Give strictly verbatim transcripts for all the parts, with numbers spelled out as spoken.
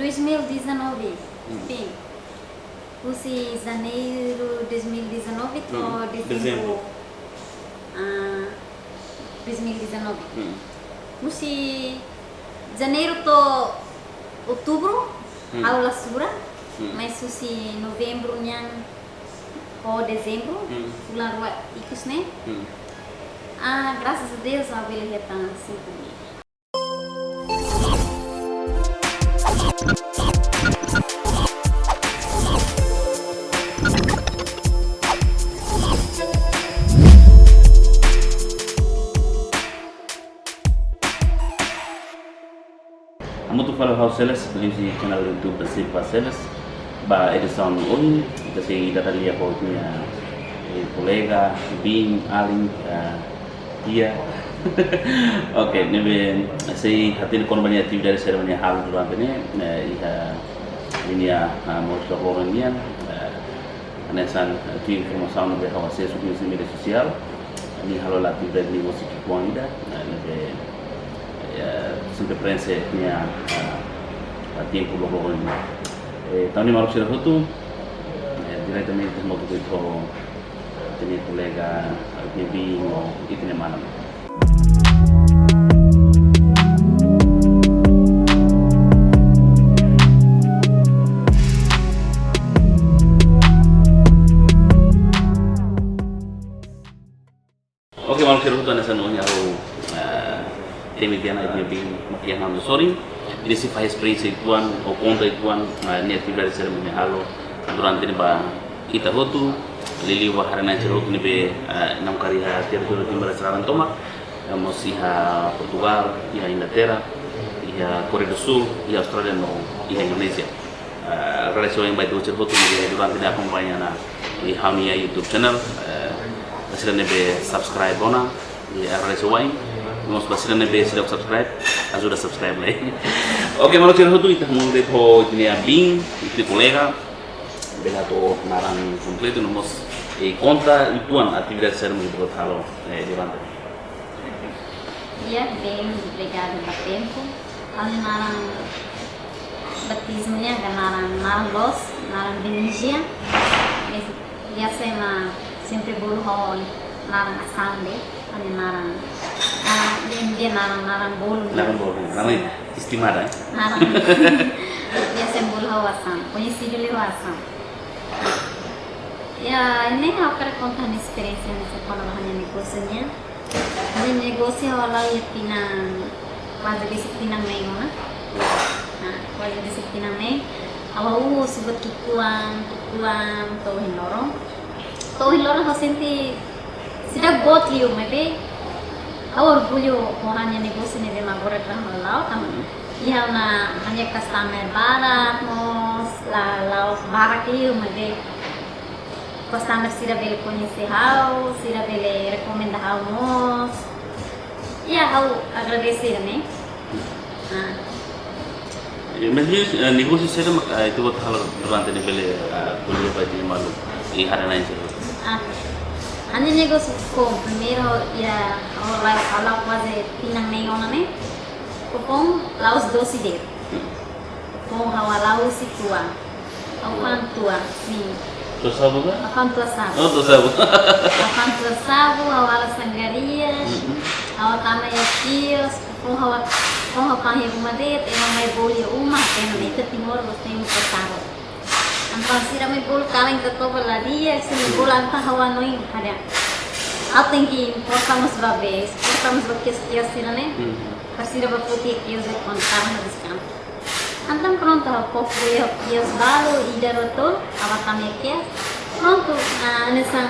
Dois mil e dezanove. Hmm. Sim. Husi Janeiru dois mil e dezanove to'o Hmm. Dezembru. Dezembru. Ah, dois mil e dezanove. Hmm. Husi Janeiru to'o Outubru, Hmm. ha'u la sura, Hmm. mas husi Novembru nian to'o Dezembru, Hmm. fulan rua ikus ne'e. Hmm. Ah, graças a Deus, ha'u bele hetan cinco mil. Hamutuk fali ho ha'u Celes, liuhusi kanál YouTube da Silva Celes. Ba edisaun ohin, ita sei dada lia ho ita-nia, eh, kolega, biin, alin, eh, tia. Oke, ne'ebé sei hatene kona-ba nia atividade sira-ne'ebé nia halo durante ne'e, eh, iha nia, ah, moris loron nian, eh, hanesan, eh, tuir informasaun ne'ebé ha'u asesu husi média sosiál, nia halo hela atividade negósiu ki'ikoan ida, eh, ne'ebé, eh, sempre prenxe nia, ah, ah, tempu loron nian. Eh, entaun maluk sira hotu, eh, diretamente hamutuk ho ita-nia kolega, ita-nia biin no ita-nia mana. Oke, maluk sira hotu, hanesan ohin ha'u, eh, temi tiha ona ita-nia biin mak iha ha'u-nia sorin. Nia sei fahe esperiénsia uitoan, ou konta uitoan, eh, nia atividade sira-ne'ebé nia halo durante ne'e ba ita hotu, liuliu ba haree-na'in sira hotu ne'ebé, eh, namkari iha territóriu Timor sira-ne'e tomak, eh, mós iha Portugal, iha Inglaterra, iha Koreia do Sul, iha Austrália no iha Indonézia. Eh, agradese wa'in ba ita hotu ne'ebé durante ne'e akompaña ona iha ha'u-nia YouTube channel, eh, ba sira ne'ebé subscribe ona, eh, agradese wa'in, mós ba sira ne'ebé seidauk subscribe, ajuda subscribe lai. Oke, maluk sira hotu, ita hamutuk ho ita-nia biin, ita-nia kolega, bele hato'o naran kompletu no mós, eh, konta uitoan atividade sira-ne'ebé nia halo, eh, durante. Di'ak, bem, obrigada ba tempu. Ha'u-nia naran batizmu nian, ka naran, naran loos, naran Benigia. Mas biasa ema sempre bolu ha'u naran Asam de'it, ha'u-nia naran, ah, nia, nia naran, naran bolu. Naran bolu, naran estimada, eh? Naran. Biasa ema bolu ha'u Asam, koñesidu liu Asam. Ya, ne'e ha'u hakarak konta ha'u-nia esperiénsia hanesan kona-ba ha'u-nia negósiu nian. Ha'u-nia negósiu ha'u hala'o iha tinan, kuaze besik tinan neen ona. Ah, kuaze besik tinan neen. Ha'u hahú husi buat ki'ikoan, ki'ikoan, to'o ohin loron. To'o ohin loron ha'u sente seidauk boot liu, maibé ha'u orgullu ho ha'u-nia negósiu ne'ebé mak agora ha'u hala'o, tanba iha ona ha'u-nia customer barak, mós la, la'ós barak liu, maibé customer sira bele koñese ha'u, sira bele rekomenda ha'u mós. Ya, ha'u agradese ne'e. Ah. Eh, mas ne'e, eh, negósiu saida mak, eh, ita-boot halo durante ne'e bele, eh, ko'alia ba ita-nia maluk, eh, haree-na'in sira? Ah. Ha'u-nia negósiu foun, primeiru, ya, ha'u la, ha'u hala'o kuaze tinan neen ona ne'e. Foun la'ós dosi de'it. Foun ha'u hala'o husi tua. Ha'u fa'an tua, sim. Tua sabu ka? Ha'u fa'an tua sabu. Oh, tua sabu. Ha'u fa'an tua sabu, ha'u halo sangria. Mm-mm. Ha'u tama iha kios, foun ha'u, foun ha'u fa'an iha uma de'it, ema mai bolu iha uma, ema ita Timor, loos temi tua sabu. Entaun sira mai bolu kalan ita toba la di'ak, sira mai bolu entaun ha'u hanoin, ha'u dehan, ha'u tenke importa mós ba be, esporta mós ba kios-kios sira-ne'e. Mm. Para sira bá foti kios de'it kontar habis kan. Entaun prontu, ha'u koko iha kios balu, ida rua tolu, ha'u bá tama iha kios. Prontu, ah, hanesan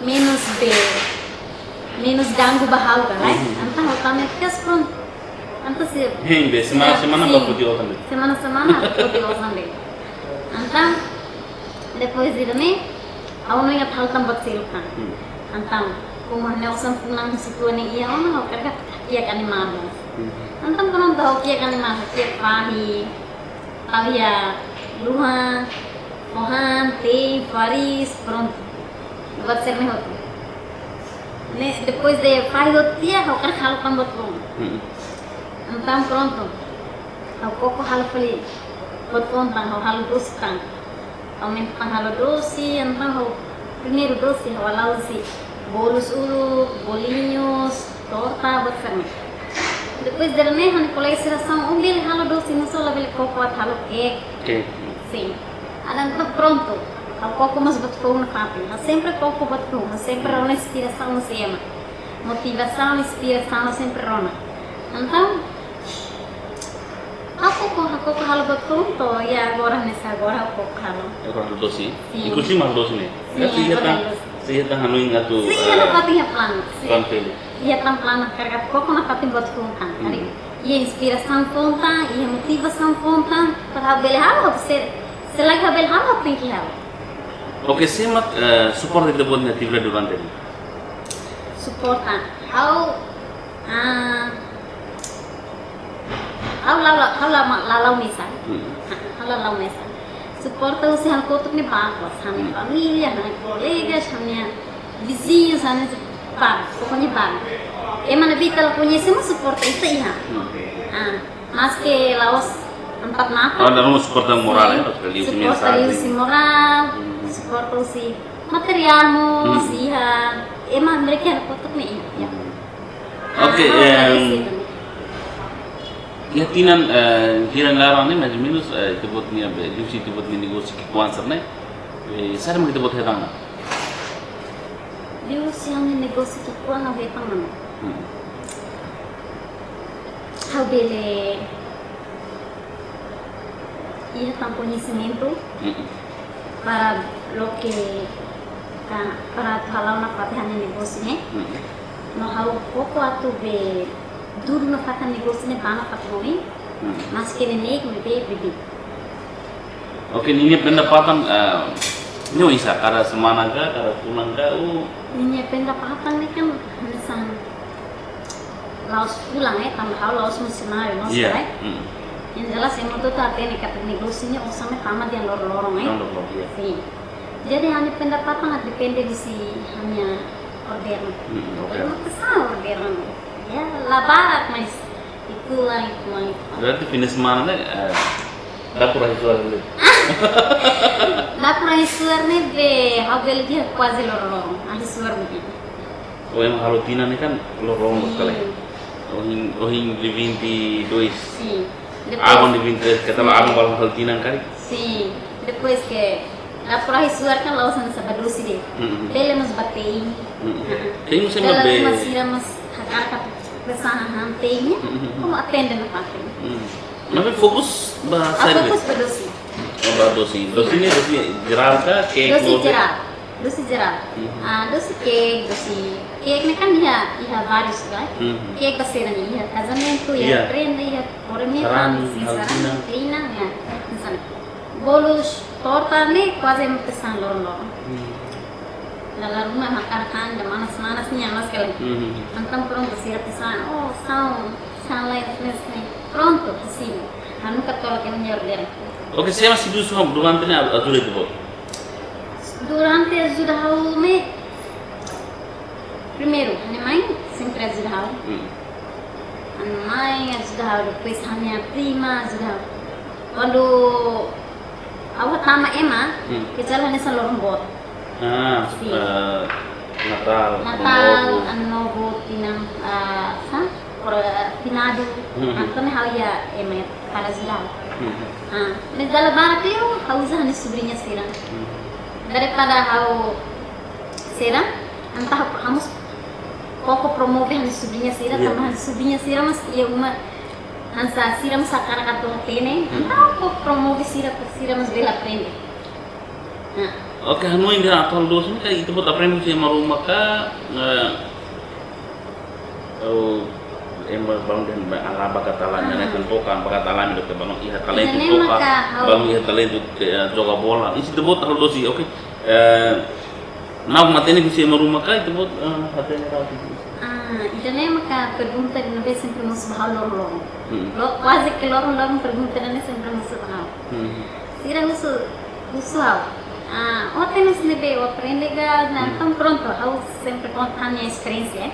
menus be, menus ganggu ba ha'u ka lae. Mhm. Entaun ha'u tama iha kios prontu. Entaun se Hein, be, semana, semana bá foti osan de'it. Semana, semana bá foti osan de'it. Entaun, depois de ne'e, ha'u hanoin atu halo tan buat seluk tan. Hmm. Entaun, komu ha'u-nia osan funan husi tua ne'e iha ona, ha'u hakarak kiak animál mós. Hmm. Entaun prontu, ha'u kiak animál, ha'u kiak fahi, tau iha luhan, fó han, te'in, fariis, prontu. Buat sira-ne'e hotu. Ne'e, depois de fahi hotu tiha, ha'u hakarak halo tan buat foun. Hmm. Entaun prontu. Ha'u koko halo fali buat foun tan, ha'u halo dosi tan. Ha'u memang halo dosi, entaun ha'u primeiru dosi ha'u halo husi bolu uluk, bolinhos, torta, buat sira-ne'e. Depois dala ne'e ha'u-nia kolega sira hanesan, "Ó bele halo dosi, maibé ó labele koko atu halo cake." Cake. Sin. Entaun prontu. Ha'u koko mós buat foun nafatin. Ha'u sempre koko buat foun, ha'u sempre rona inspirasaun husi ema. Motivasaun, inspirasaun, ha'u sempre rona. Entaun, ha'u koko, ha'u koko halo buat foun to'o, ya agora, hanesan agora ha'u koko halo. Agora halo dosi. Sin. Inkluzive halo dosi ne'e. Sin, ya, agora halo dosi. Sin, ya, ha'u hanoin atu, sin, eh, ha'u fatin iha planu. Sin. Planu fali. Iha tan planu, karik koko nafatin buat foun tan. Hmm. Karik iha inspirasaun foun tan, iha motivasaun foun tan, para ha'u bele halo, ha'u se, se lae ha'u bele halo, ha'u tenke halo. Oke, sé mak, eh, suporta ita-boot nia atividade durante ne'e? Suporta. Ha'u, ah, ha'u la'o, ha'u la'o, la'o, la'o mesak. Hmm. Ha'u la'o, la'o mesak. Suporta husi ha'u-nia kotuk ne'e barak, ha'u-nia, hmm, família, ha'u-nia kolega, ha'u-nia viziñu, ha'u-nia barak, pokoknya barak. Ema ne'ebé ita la koñese mós suporta ita iha. Hmm. Ah, maske la'ós empat mata. Oh, dala ruma suporta morál, ya, sin, maske liuhusi suporta mensajen. Liuhusi morál, hmm, suporta husi materiál mós, hmm, iha, ema mereka kotuk ne'e iha, ya. Hmm. Oke, ah, em, agradese também. Iha tinan, eh, tinan laran ne'e, mais ou menos, eh, ita-boot nia be, liuhusi ita-boot nia negósiu ki'ikoan sira-ne'e, eh, saida mak ita-boot hetan ona? Liuhusi ha'u-nia negósiu ki'ikoan ha'u hetan ona. Hmm. Ha'u bele iha tan koñesimentu, mm-mm, para loke ka, para atu hala'o nafatin ha'u-nia negósiu ne'e. Mm-mm. No ha'u koko atu be dudu nafatin negósiu ne'e ba nafatin oin, mm, maske neineik ne'ebé bibi. Oke, ninia pendapatan, eh, ne'e oinsá, kada semana ka, kada fulan ka, ou? Ninia pendapatan ne'e kan hanesan la'ós fulan, eh, tanba ha'u la'ós funsionáriu, no, iya, sira, eh. Hmm. Yang jelas, ema hotu hatene katak negósiu ne'e osan ne'e tama dehan loroloron, eh. Loroloron, iya. Sin. Jadi, ha'u-nia pendapatan depende husi ha'u-nia orderan. Hmm, oke. Orderan, pesan orderan. Ya, la barak, mais itu lah, itu lah, itu lah. Berarti fim de semana ne'e, eh, dapur ahi suar dulu. Dapur ahi suar ne'e be, ha'u bele dehan kuaze loroloron, ahi suar ne'e. Oh, ema halo tinan ne'e kan loroloron, hmm, sekali. Ohin, ohin dia vinte e dois. Sin. Depois, aban dia vinte e três, kata, hmm, aban balu halo tinan karik. Sin. Depois ke dapur ahi suar kan la'ós hanesan ba dosi de'it. Hmm. Bele mós ba te'in. Hmm. Ha. Te'in mós ema, dala be, ruma sira mós hakarak atu pesan hahán te'in ne'e. Hmm. Komu atende nafatin. Hmm. Maibé fokus ba, ah, saida? Fokus ba dosi. Oh, ba dosi. Dosi ne'e dosi jerál ka, cake, dosi, dosi? Jerál. Dosi jerál. Mhm. Ah, dosi cake, dosi cake ne'e kan iha, iha várius, kan? Mhm. Cake ba sira-ne'e, iha kazamentu, iha, iya, prenda, iha koremetan, sarani, sin, halo sarani, tinan, tinan, ya. Misalnya, bolu, torta ne'e kuaze ema pesan loroloron. Mhm. Dala ruma hakarak han ida manas-manas nian, manas kele. Mhm. Entaun prontu, sira pesan, oh, sal, sal lai, mes, mes. Prontu, sin. Ha'u nunka tolak ema-nia orderan. Oke, sé mak sei dusu durante ne'e ajuda ita-boot? Durante ajuda ha'u ne'e, primeiru, ha'u-nia mãe sempre ajuda ha'u. Hmm. Ha'u-nia mãe ajuda ha'u, depois ha'u-nia prima ajuda ha'u. Kuandu ha'u hatama ema, hmm, kecuali hanesan loron boot. Ah, sin. Eh, Natál, Natál, Ano Novo. Ano Novo, tinan, ah, sa? Ora, finadu, hmm, entaun ha'u iha ema para ajuda. Hmm. Ah, mais dala barak liu, ha'u uza ha'u-nia subriña sira. Hmm. Daripada ha'u sira, entaun ha'u mós koko promove ha'u-nia subriña sira, iya, tanba ha'u-nia subriña sira mós iha uma, hanesan sira mós hakarak atu hatene, hmm, entaun ha'u koko promove sira, para sira mós bele aprende. Nah. Oke, hanoin dehan atu halo dosi ne'e, ita-boot aprende husi ema ruma ka, eh, oh, ema balun dehan ba-, ala bakat alami, hmm, ne'e kan, bukan bakat alami, dehan balun iha talentu, ita-boot ne'e toka, maka ha'u, balun iha talentu, eh, joga bola. Ita-boot halo dosi, oke. Eh, na'ok mak hatene husi ema ruma ka, ita-boot, eh, hatene ka husi? Ah, ida-ne'e maka pergunta ida ne'ebé sempre mosu ba ha'u loron-loron. Hmm. Lo-, kuaze ke loron-loron pergunta ida-ne'e sempre mosu ba ha'u. Hmm. Sira husu, husu ha'u. Ah, ó hatene husi ne'ebé, ó aprende ka, nah, hmm, entaun prontu, ha'u sempre konta ha'u-nia esperiénsia, eh.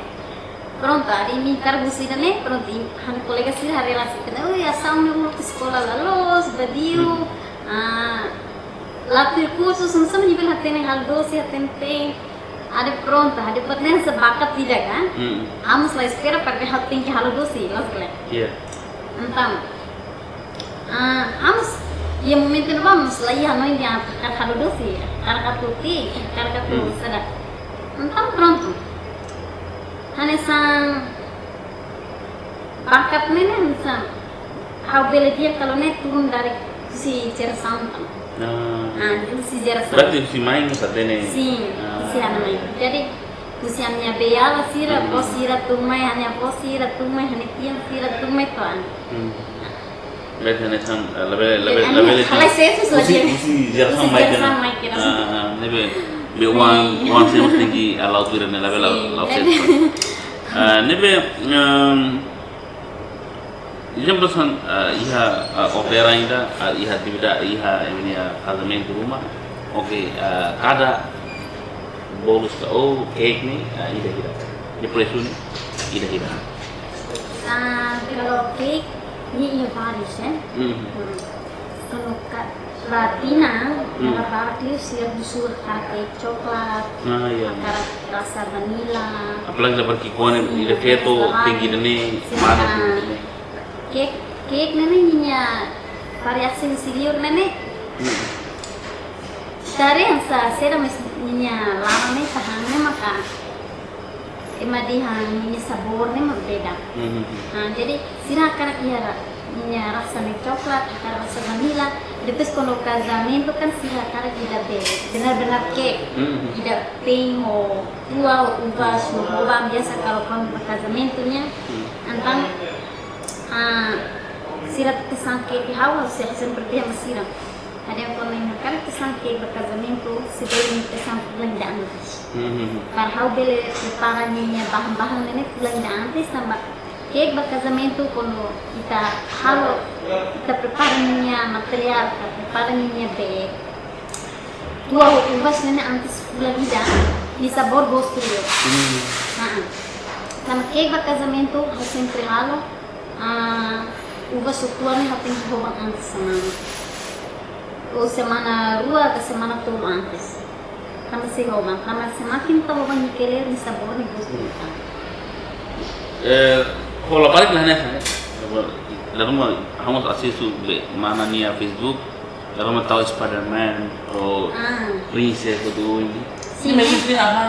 Prontu, ari imi hakarak husu ida-ne'e, prontu, imi, ha'u-nia kolega sira haree rasik ne'e, ui, asaun ne'e uluk eskola la loos, badiu, ah, la tuir kursu, sama-sama imi bele hatene halo dosi, hatene teh. Ari prontu, ari buat ne'e hanesan bakat ida ka? Hmm. Ha'u mós la espera para ha'u tenke halo dosi, loos ka lae? Iya. Entaun, ah, ha'u mós, iha momentu ne'ebá mós la iha hanoin dehan hakarak halo dosi, hakarak atu teh, hakarak atu Hmm. saida. Entaun prontu. Hanesan bakat ne'e, ne'e hanesan ha'u bele dehan katak ne'e turun dari husi jerasaun tan. Ah. Ah, husi jerasaun. Berarti husi mãe mós hatene? Sin, Ah. husi ha'u-nia mãe. Jadi, husi ha'u-nia beiala sira, Hmm. avó sira tun mai, ha'u-nia avó sira tun mai, ha'u-nia tian sira tun mai to'o an. Hmm. Berarti hanesan, eh, labele, labele, Jadi, labele ha'u-nia husi, husi jerasaun husi mai jerasaun kena. mai kena. Ah, ah, ne'ebé, be oan, Sin. oan sira mós tenke, ah, la'o tuir ne'e labele la'o, Sin, la'o jadi. sesu. Ah, ne'ebé, em, Ezemplu hanesan, ah, iha, ah, opera ida, ah, iha atividade, iha, imi-nia kazamentu ruma. Oke, ah, kada bolu ka, oh, cake ne'e, ah, ida hira. Nia presu ne'e, ida hira. Ah, kalau cake, ne'e iha várius, eh. Hmm. Hmm. Kalau ka, ba tinan, Hmm. dala barak liu sira husu hakarak coklat, Ah, iya. hakarak rasa vanila. Apalagi dala barak ki'ikoan Iya, ida feto, rasa tenke ida-ne'e, sira mana ka. tenke ida-ne'e. Cake, cake ne'e ninia variasi husi liur ne'e. Hmm. Dari yang sa, sira mós ninia laran ne'e tahan ne'e maka ema dehan ninia sabór ne'e mak beda. Mhm. Ah, jadi sira hakarak iha ra-, ninia rasa ne'e coklat, hakarak rasa vanila. Depois kuandu kazamentu kan sira hakarak ida be, benar-benar cake. Mhm. Ida plain ho tua, ho uvas, ho hoban, biasa kalau kuandu ba kazamentu nian. Hmm. Entaun, ah, sira pesan cake, ha'u, ha'u se-, sempre dehan ba sira. Ha'u dehan kuandu imi hakarak pesan cake ba kazamentu, se bele imi pesan fulan ida antes. Hmm. Para ha'u bele prepara ninia bahan-bahan ne'e fulan ida antes, tanba cake ba kazamentu kuandu ita halo, ita prepara ninia materiál, ita prepara ninia be tua ho uvas ne'e antes fulan ida, nia sabór gostu liu. Hmm. Nah, tanba cake ba kazamentu, ha'u sempre halo, ah, uvas ho tua ne'e ha'u tenke hoban antes semana. Ou semana rua ka semana tolu antes. Tanba sei hoban, tanba semakin ita hoban nia kleur, nia sabór ne'e gostu Hmm. liután. Eh, ho labarik la hanesan, eh. Dala ruma ha'u mós asesu be mana nia Facebook, dala ruma tau Spider-Man, ou Ah. Princess, ou do ini. Sin, Ini eh. Princess, aha.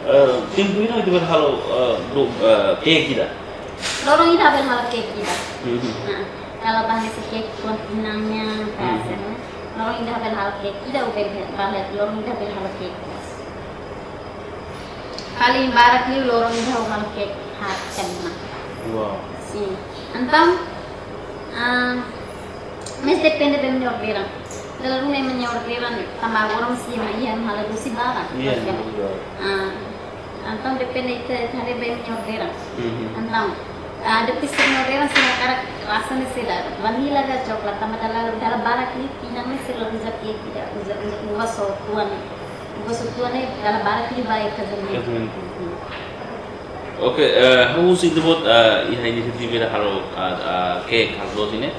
Eh, tempu ida ita bele halo, eh, do, eh, cake ida. Loron ida bele halo cake ida. Mhm. Nah, kalau bahan isi cake kuantitasnya, Mhm. biasanya. Loron ida bele halo cake ida, ou bele, bele, loron ida bele halo cake. Paling barak liu loron ida halo cake haat ka lima. Wow. Sin. Entaun, ah, mas depende be ema nia orderan. Dala ruma ema nia orderan, tanba agora mós ema iha halo dosi barak. Iya, Terus kan? iya. Ah, entaun depende ita, ita haree be ema nia orderan. Mhm. Entaun, ah, depois ema nia orderan sira hakarak rasa ne'e saida, vanila ka coklat, tanba dala, dala barak liu tinan ne'e sira uza cake ida, uza, uza, uza so tuan. Uvas ho tua ne'e dala barak liu ba iha kazamentu. Kazamentu. Hmm. Oke, eh, ha'u husu ita-boot, eh, iha inisiativa ida halo, ah, ah, cake, halo dosi ne'e.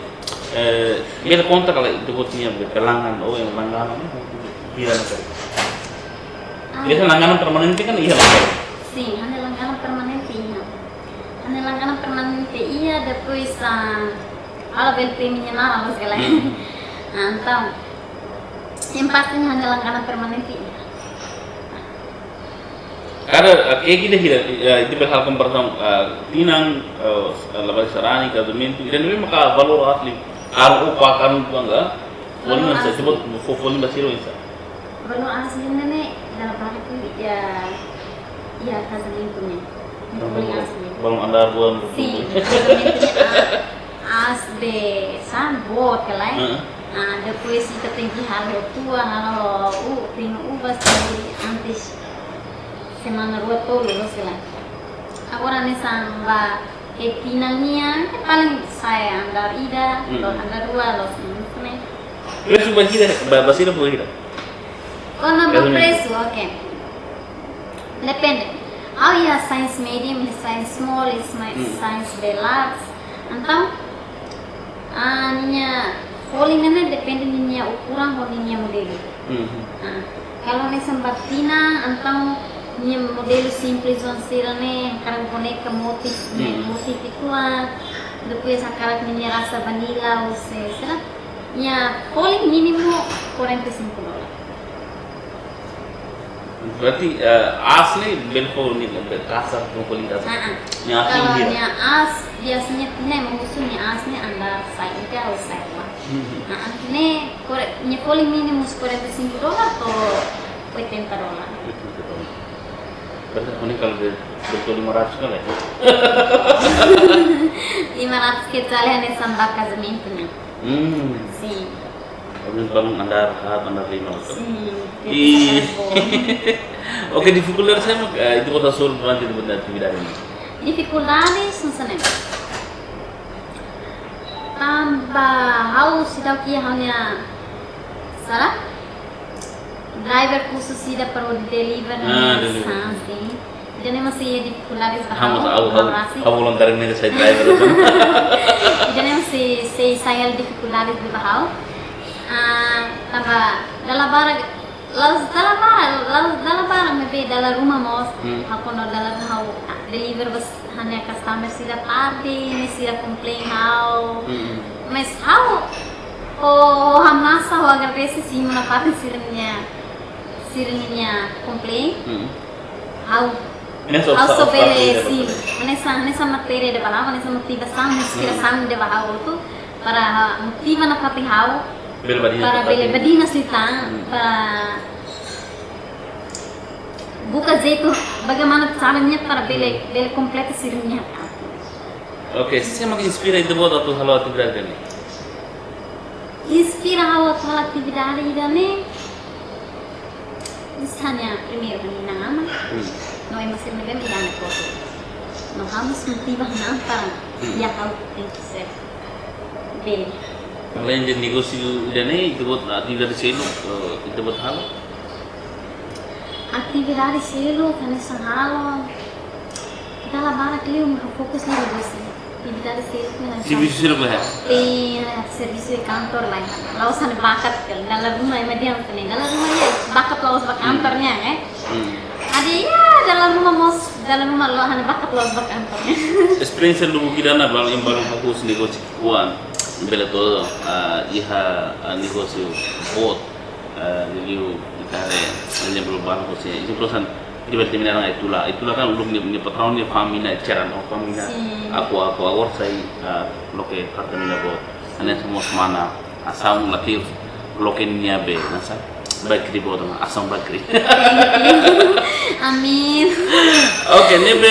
Eh, bele konta kala ita-boot nia be-, be langganan, ou iha langganan, eh, hira ne'e. Ah. Biasa langganan permanente kan iha, loos ka lae? Sin, ha'u-nia langganan permanente iha. Ha'u-nia langganan permanente iha, depois, ah, ha'u labele dehan nia naran, loos ka lae? Hmm. Ah, entaun, yang pasti ha'u-nia langganan permanente iha. Kada, eh, cake ida hira, eh, ita bele halo komparasaun, eh, tinan, eh, labarik sarani, kazamentu, ida-ne'ebé maka valór asli, karena upah kan tuan ka, Valór asli. Coba fó folin ba sira oinsá. Valór asli ne'e, dala barak liu iha, iha kazamentu ne'e. Valór asli. Balun andar buan. Sin, kazamentu ne'e, ah, as de san boot ka lae. Heeh. Ah, depois ita tenke halo tua, halo u, tenke uvas, tenke antes semana rua tolu, loos ka lae. Agora hanesan ba cake tinan nian, paling sai andar ida, Hmm. loos andar rua, loos ne'e. Presu ba hira, ba, ba sira ba hira? Kona-ba Kazamentu. Presu, oke. Depende. Ha'u iha size medium, iha size small, iha sma- Hmm. size B large. Entaun, ah, ninia folin ne'e depende ninia ukuran ho ninia modelu. Mhm. Ah, kalau hanesan batina, entaun ninia modelu simples oan sira ne'e, hakarak boneka motif, ninia Hmm. motif ituan, depois hakarak ninia rasa vanilla ou se, será? Ninia folin mínimu quarenta e cinco dólar. Berarti, eh, aas ne'e bele fó ne'e, bele kasar, bele fó liu kasar. Ah, ah. Nia aas Kalau ne'e hira? Nia aas, biasanya ne'e ema husu nia aas ne'e andar sai ida ou sai rua. Hmm. Ah, ah. Ne'e kore-, nia folin mínimu quarenta e cinco dólar to'o oitenta dólar. Oitenta dólar. Berarti, ne'e kalau bele, bele fó lima ratus kan ya? Lima ratus kecil hanesan ba kazamentu ne'e. Hmm. Sim. Oke, balun andar haat, andar lima, betul? Sim, Ih. Oke, difikuldade saida mak, eh, ita-boot hasoru durante ita-boot nia atividade ne'e? Difikuldade, hanesan ne'e. Tanba ha'u seidauk iha ha'u-nia sala. Driver khusus ida para deliver Ah, ne'e deliver. Hanesan, sim. Ida-ne'e mós iha difikuldade ba ha'u, ha'u, ha'u, ha'u rasik. Ha'u voluntariamente sai driver. Ida-ne'e mós sei, sei sai hela difikuldade ba ha'u. Ah, tanba dala barak, la'ós dala barak, la'ós dala barak maibé dala ruma mós. Hmm. Ha'u kuandu dala ruma ha'u deliver ba ha'u-nia customer sira tarde, ne'e sira complain ha'u. Hmm. Mas ha'u, ha'u hamnasa, ha'u agradese sim, nafatin sira-nia, sira-nia complain. Hmm. Ha'u, Hanesan ha'u obsta-, só bele, obstákulu ida sim, ba. Hanesan, hanesan matéria ida ba ha'u, hanesan motivasaun, inspirasaun Hmm. ida ba ha'u hotu, para motiva nafatin ha'u, Bele badinas para liután. Bele badinas liután, Hmm. para buka jeitu bagaimana caranya para bele, Hmm. bele kompleta sira-nia. Oke, sé mak inspira ita-boot atu halo atividade ne'e? Inspira ha'u atu halo atividade ida-ne'e. Misalnya, primeiru, ha'u-nia inan-aman. Hmm. No ema sira ne'ebé mak iha ne'e kotu. No ha'u mós motiva ha'u-nia inan para Hmm. ya ha'u tenke ser. Bem. Além de negósiu ida-ne'e, ita-boot atividade seluk, eh, ita-boot halo? Atividade seluk, hanesan halo. Dala barak liu mak fokus iha negósiu. Atividade seluk ne'e hanesan Servisu seluk la iha? Tem, eh, servisu iha kantor la iha. La'ós hanesan bakat ka, dala ruma ema dehan ne'e. Dala ruma iha bakat la'ós ba kantor Hmm. nian, eh. Hmm. Adi, ya, dala ruma mós, dala ruma la'ós hanesan bakat la'ós ba kantor nian. Esperiénsia lubuk ida-ne'e balun, balun hahú husi negósiu ki'ikoan, bele to'o, ah, iha, ah, negósiu boot. Eh, liuliu ita haree ezemplu balu husi, ezemplu hanesan, ita bele determina Aitula. Aitula kan uluk nia, nia patraun nia família, ceran, oh, família. Sim. Aku, aku, agora sai, ah, loke karta mina boot. Hanesan mós mana, asaun la terus, loke nia be, hanesan, bakri boot, asaun bakri. Amin. Oke, ne'ebé,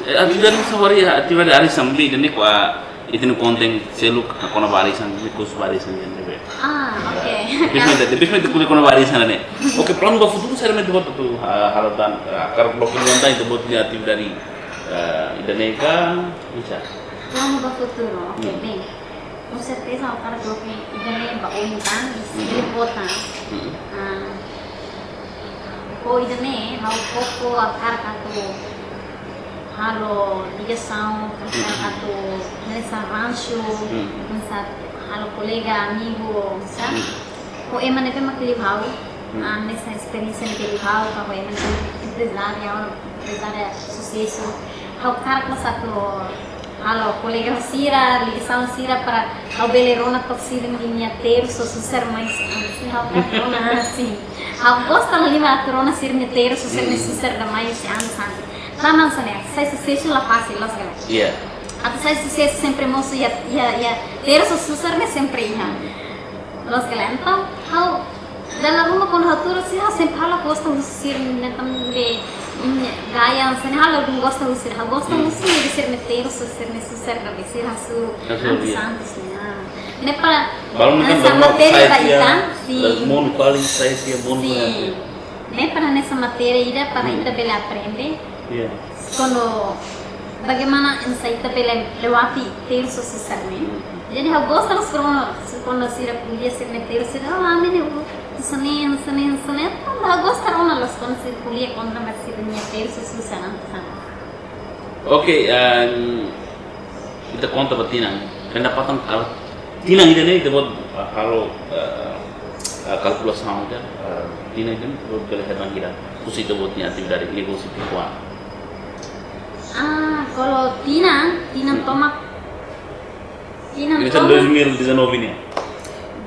eh, atividade hanesan ohin, atividade arisan be, ida-ne'e kuandu ita-nia konten seluk kona-ba arisan, ne'e khusus ba arisan nian ne'ebé. Ah, oke. Depois mak ita, depois mak ita ko'alia kona-ba arisan ne'e. Oke, planu ba futuru saida mak ita-boot atu, ah, halo tan, ah, hakarak loke luan tan ita-boot nia atividade, ah, ida-ne'e ka, bisa. Planu ba futuru, oke, Hmm. bem. Com certeza, hakarak loke ida-ne'e ba oin tan, Hmm. bele boot tan. Hmm. Ah, Ho ida-ne'e, ha'u koko hakarak atu halo ligasaun, hakarak atu hanesan ransu, Hmm. hanesan halo kolega, amigu, hanesan. Hmm. Ho ema ne'ebé mak liu ha'u, Hmm. ah, hanesan esperiénsia ne'ebé liu ha'u, ka ho ema ne'ebé emprezária, emprezária susesu. Ha'u hakarak mós atu halo kolega sira, ligasaun sira para ha'u bele rona took sira-nia terus ou susar mai, ah, se ha'u hakarak rona, ah, sim. Ha'u gosta liu mak atu rona sira-nia terus ou sira-nia Hmm. susar ida mai, se anu sante. Tanba hanesan ne'e, sai susesu la fasil, loos ka lae? Iya. Atu sai susesu sempre mosu iha, iha, iha terus ou susar ne'e sempre iha. Hmm. Loos ka lae? Entaun, ha'u dala ruma kuandu ha'u tuur sira, ha'u sempre ha'u la gosta husi sira-nia tan be, mm, gaya, hanesan ne'e ha'u la gosta husi sira, ha'u gosta Hmm. husi sira-nia terus, sira-nia susar ne'ebé sira hasoru, Hasoru, antes, iya. antes ne'e. Ne'e para Balun kan hanesan normal, matéria sai ba ita, ita, sim. Monu fali, sai ita, monu Sim. fali. Ne'e para hanesan matéria ida para Hmm. ita bele aprende. Iya. Kuandu bagaimana hanesan ita bele lewati terus ou susar ne'e. Jadi ha'u gosta loos kuandu, kuandu sira ko'alia sira-nia terus sira, oh, ami ne'e, oh, Senin, Senin, Senin, ha'u gosta ona loos kuandu sei ko'alia kontra ba sira-nia tersu susar ona. Oke, em, ita konta ba tinan. Pendapatan kala tinan ida-ne'e ita-boot, ah, halo, eh, ah, kalkulasaun ida, eh, tinan ida-ne'e ita-boot bele hetan hira husi ita-boot nia atividade negósiu pikuan. Ah, kalau tinan, tinan Hmm. tomak, tinan Ini kan tomak. dois mil e dezanove nian.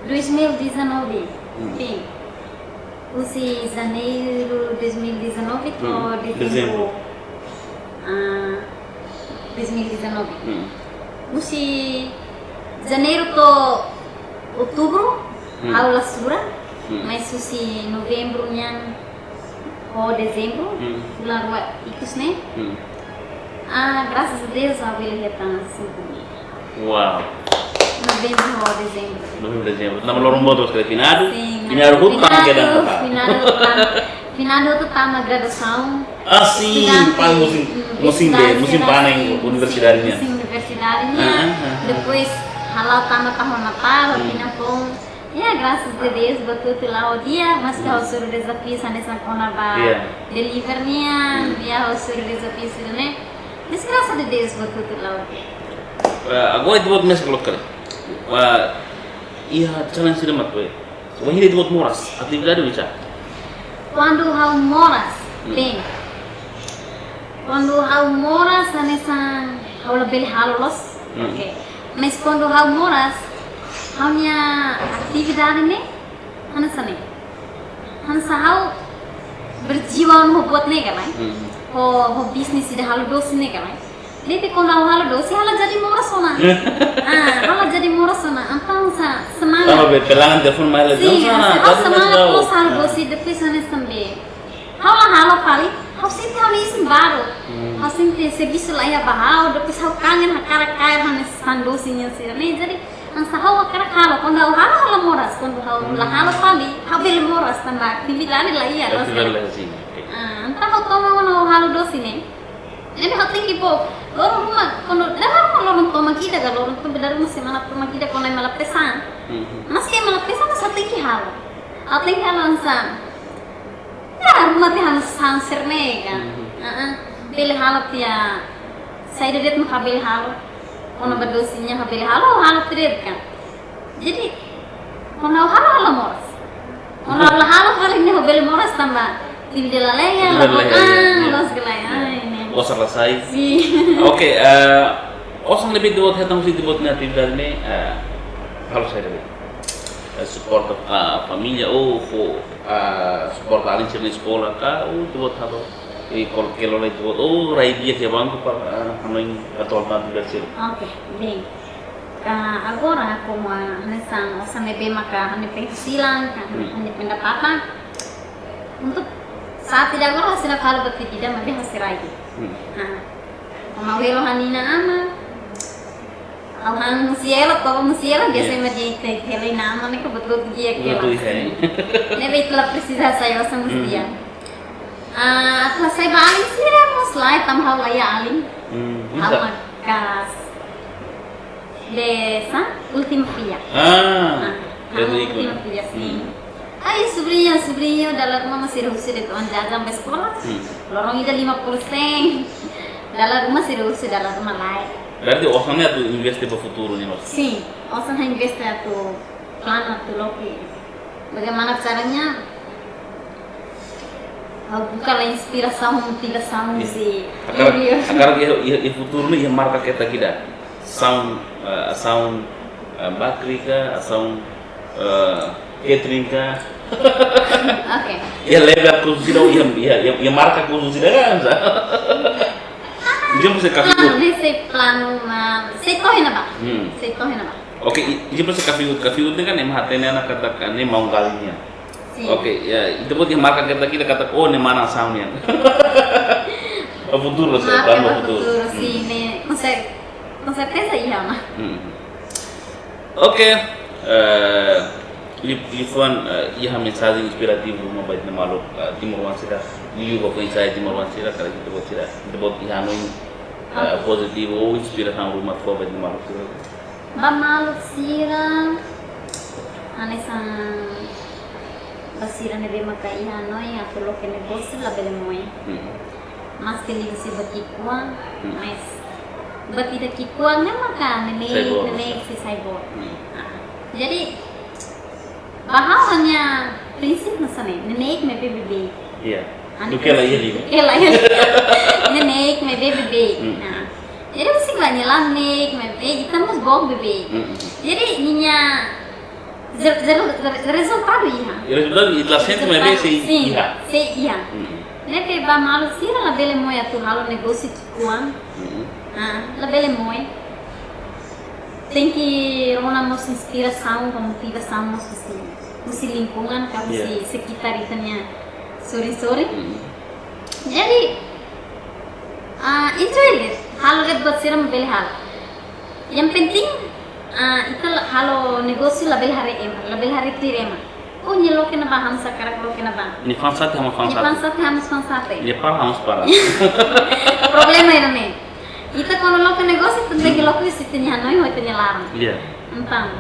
Dois mil e dezanove. Hmm. Sim. Husi Janeiru dois mil e dezanove to'o Hmm. Dezembru. Dezembru. Ah, dois mil e dezanove. Hmm. Husi Janeiru to'o Outubru, Hmm. ha'u la sura, Hmm. mas husi Novembru nian to'o Dezembru, Hmm. fulan rua ikus ne'e. Hmm. Ah, graças a Deus, ha'u bele hetan cinco mil. Uau. Novembru to'o Dezembru. Novembru, Dezembru. Tanba loron boot loos kala finadu. Sim, Finadu hotu tama finadu, kedan apa? Finadu hotu tama, finadu hotu tama graduasaun. Ah, sim, Estudante, pas musim, mm, musim de, estudante musim estudante, panen sim, universidade sim, nian. Musim universidade nian. Ah, ah, ah, ah. Depois, hala'o tama tahun Natal, Hmm. tinan foun. Ya, graças a Deus, buat hotu la'o di'ak, mas Hmm. ha'u suru dezafiu hanesan kona-ba Iya. deliver nian, Hmm. ya, ha'u suru dezafiu sira-ne'e. Mas graças a Deus, buat hotu la'o di'ak. Eh, agora ita-boot mesak loos kala. Wah, iha challenge sira mak tuir. Wainhira ita-boot moras, atividade oinsá? Kuandu ha'u moras, Hmm. bem. Kuandu ha'u moras, hanesan ha'u labele halo loos. Hmm. Oke. Mas kuandu ha'u moras, ha'u-nia atividade ne'e, hanesan ne'e. Hanesan ha'u berjiwa ona buat ne'e kala. Hmm. Ho, ho bisnis ida halo dosi ne'e kala. Ne'ebé kuandu ha'u halo dosi, ha'u la jadi moras ona. Ah, ha'u la jadi moras ona. Entaun hanesan semangat. Tanba be pelangan telefone mai la Sim, jam sana, hanesan ha'u tapi semangat masih loos halo Ah. dosi, depois hanesan be. Ha'u la halo fali, ha'u sente ha'u-nia isin baruk. Hmm. Ha'u sente servisu la iha ba ha'u, depois ha'u kangen hakarak kaer hanesan dosi nian sira-ne'e. Jadi, hanesan ha'u hakarak halo, kuandu ha'u halo, ha'u la moras, kuandu ha'u la Hmm. halo fali, ha'u bele moras tanba atividade la iha, Atividade loos la iha, sim, oke. Ah, entaun ha'u toman ona ha'u halo dosi ne'e. Ne'ebé ha'u tenke bá, loron ruma, kuandu dala ruma loron tomak ida ka, loron tomak, dala ruma semana tomak ida, kuandu ema la presiza. Mhm. Mas ema la presiza, mas ha'u tenke halo. Ha'u tenke halo hanesan. Ya, ruma tiha hanesan sira-ne'e ka. Mhm. Ah, ah. Bele halo tiha, saida de'it mak ha'u bele halo. Kona-ba dosi nian ha'u bele halo, halo tiha de'it ka. Jadi, kuandu ha'u halo, ha'u la moras. Kuandu ha'u la halo fali ne'e ha'u bele moras tanba atividade la iha, Atividade la iha, ah, ya. loos kala, Ya. ai, ne'e. Osan la sai. Sim. Oke, eh, osan ne'ebé ita-boot hetan husi ita-boot nia atividade ne'e, eh, halo saida de'it? Eh, suporta, ah, família ou fó, ah, suporta alin sira-nia eskola ka, ou ita-boot halo, eh, kol-, kelo lai ita-boot, ou rai di'ak iha banku para, ah, hanoin atu halo atividade sira? Oke, bem. Ka agora, komu hanesan osan ne'ebé maka ha'u-nia penghasilan, ka Hmm. ha'u-nia pendapatan. Untuk saat ida agora ha'u sei la halo buat ida, maibé ha'u sei rai. Hmm. Ah. Komu ha'u hela ha'u-nia inan-aman. Ha'u han husi hela, toba husi hela, biasa Iya. ema dehan ita hela inan-aman ne'e ka buat hotu di'ak Buat hela. hotu di'ak, ya. Ne'ebé ita la presiza sai osan husi Hmm. di'ak. Ah, atu hasai ba alin sira mós lae, tanba ha'u la iha alin. Hmm, Ha'u bisa. maka Desa Última Via. Ah, Ah, Desa ah, Última. Última Via, sim. Hmm. Ai, sobriñu, sobriñu, dala ruma mak sira husu de'it oan jaján ba eskola. Hmm. Loron ida lima puluh sen. Dala ruma sira husu, dala ruma lae. Berarti osan ne'e atu investe ba futuru nian, Mas? Sim, osan ha'u investe atu planu atu loke. Bagaimana caranya? Ha'u buka lai inspirasaun, motivasaun Iya. husi Hakarak, Rio. hakarak iha, iha, iha futuru ne'e iha marka ketak ida. Asaun, eh, asaun, eh, bakery ka, asaun, eh, catering ka. Oke. Iha label khusus ida, iha, iha, iha, iha marka khusus ida ka, sa? Ida mak sei kafiut. Planu, ne'e sei planu, ma, sei to'o iha ne'ebá. Hmm. Sei to'o iha ne'ebá. Oke, i-, ida mak sei kafiut, kafiut ne'e kan ema hatene ona katak ne'e maun-alin nian. Sim. Oke, ya, ita-boot iha marka ketak ida katak, oh, ne'e mana asaun nian. Ba futuru, sa, Marka planu ba ba futuru. futuru, Hmm. sim, ne'e, com cer-, com certeza iha ona. Hmm. Oke, eh, li-, liafuan, eh, iha mensajen inspirativu ruma ba ita-nia maluk, eh, timoroan sira, liuliu ba foin-sa'e timoroan sira, karik ita-boot sira, ita-boot iha hanoin, eh, Oke. pozitivu ou inspirasaun ruma fó ba ita-nia maluk sira? Ba maluk sira, hanesan Ba sira ne'ebé maka iha hanoin atu loke negósiu labele moe. Hmm. Maske liuhusi buat ki'ikoan, hmm, mas buat ida ki'ikoan ne'e maka neineik, sai boot, neineik sei sai boot. Hmm. Ah. Jadi, ba ha'u-nia prinsípiu hanesan ne'e, neineik maibé beibeik. Iya. Duké la iha liman. Duké la iha liman. Neineik maibé beibeik. Hmm. Nah. Jadi, husik ba nia la neineik maibé, ita mós book beibeik. Hmm. Jadi, ninia Re-, re-, re-, rezultadu iha. Rezultadu iha, ita sente maibé sei iha. Sin, sei iha. Mm-mm. Ne'ebé ba maluk sira labele moe atu halo negósiu ki'ikoan. Mm-mm. Ah, labele moe. Tenke rona mós inspirasaun, ka motivasaun mós husi, husi lingkungan, ka husi, iya, sekitar ita-nia sorin-sorin. Mm-mm. Jadi, ah, enjoy de'it, halo de'it buat sira mak bele halo. Yang penting, ah, ita la-, halo negósiu labele haree ema, labele haree tuir ema. Oh, nia loke ne'ebá, ha'u mós hakarak loke ne'ebá. Nia fa'an sate, ha'u mós fa'an sate. Nia fa'an sate, ha'u mós fa'an sate. Nia para, ha'u mós para. Problema ida-ne'e. Ita kuandu loke negósiu, tenke, hmm, loke husi ita-nia hanoin ho ita-nia laran. Iya. Entaun,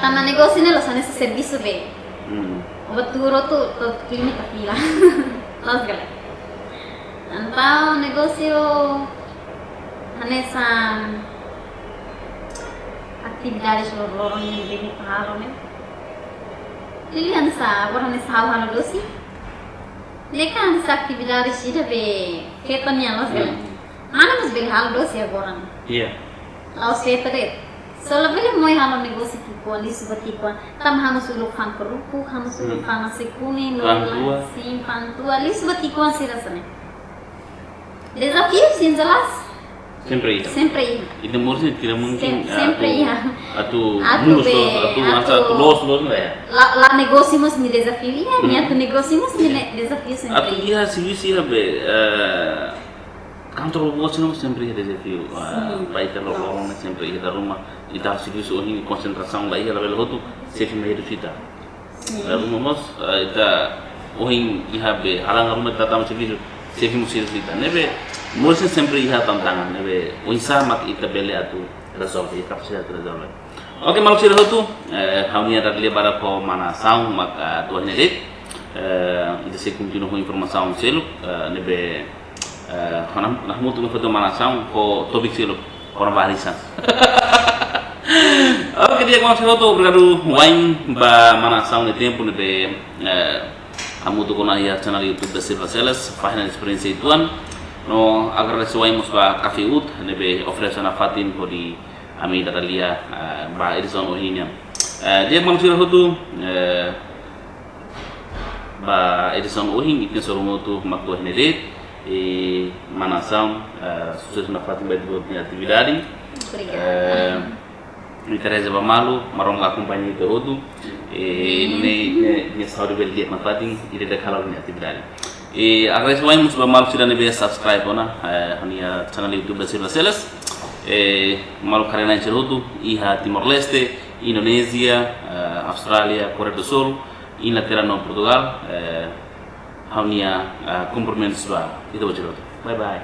tanba negósiu ne'e la'ós hanesan servisu be. Hmm. Ó bá tuur hotu, to'o klínika fila. Loos ka lae? Entaun negósiu hanesan atividade loroloron ne'ebé ita halo ne'e. Liuliu hanesan, agora hanesan halo, halo dosi. Ne'e kan hanesan atividade ida be feto nian, loos ka lae? Hmm. Mane mós bele halo dosi agora. Iya. La'ós feto de'it. Só labele moe halo negósiu ki'ikoan, liuhusi buat ki'ikoan. Tanba ha'u mós uluk fa'an kerupuk, ha'u mós uluk, hmm, fa'an nasi kuning, fa'an tua. Sin, fa'an tua, liuhusi buat ki'ikoan sira hanesan ne'e. Dezafiu, sin, jelas. Sempre iha. Sempre iha. Ita moris ne'e tidak mungkin, sem-, eh, sempre atu, iha, atu, atu mulus be, loos, atu, atu, atu loos, loos, enggak ya? La, la negósiu mós nia dezafiu iha, hmm, nia atu negósiu mós nia, iya, ne-, dezafiu sempre. Atu iha, servisu iha be, eh, kantor boot sira mós sempre iha dezafiu. Ah, sin, ba ita loroloron, loos, sempre iha dala ruma. Ita servisu ohin konsentrasaun la iha, labele hotu xefe mai hirus ita. Sin. Dala ruma mós, ah, ita ohin iha be halangan ruma ita tama servisu, xefe mós hirus ita. Ne'ebé, moris sempre iha tantangan, ne'ebé oinsá mak ita bele atu rezolve, ita presiza atu rezolve. Oke, maluk sira hotu, eh, ha'u-nia dada lia barak ho mana Saun mak, ah, atu iha ne'e de'it. Eh, ita sei kontinua ho informasaun seluk, eh, ne'ebé, eh, ho na'an, hamutuk ho mana Saun ho tópiku seluk, kona-ba harisan. Oke, di'ak maluk sira hotu, obrigadu wa'in ba mana Saun nia tempu ne'ebé, eh, hamutuk ona iha channel YouTube Da Silva Celes, pájina de Experiência Ituan. No agradese wa'in mós ba Café Ut, ne'ebé oferese ona fatin hodi ami dada lia, eh, ba edisaun ohin nian. Eh, di'ak maluk sira hotu, eh, ba edisaun ohin, ita-nia sorumutu mak to'o iha ne'e de'it, i mana Saun, eh, susesu nafatin ba ita-boot nia atividade. Obrigada. Eh, ita reza ba malu, Maromak akompaña ita hotu. I, amen, nune'e, nia, nia saúde bele di'ak nafatin, ita ida-idak hala'o nia atividade. I agradese wa'in mós ba maluk sira ne'ebé subscribe ona, eh, ha'u-nia channel YouTube Da Silva Celes. Eh, maluk karena sira hotu, iha Timor-Leste, Indonézia, eh, Austrália, Koreia do Sul, Inglaterra no Portugal, eh, ha'u-nia, eh, kumprimentus ba ita-boot sira hotu. Bye bye.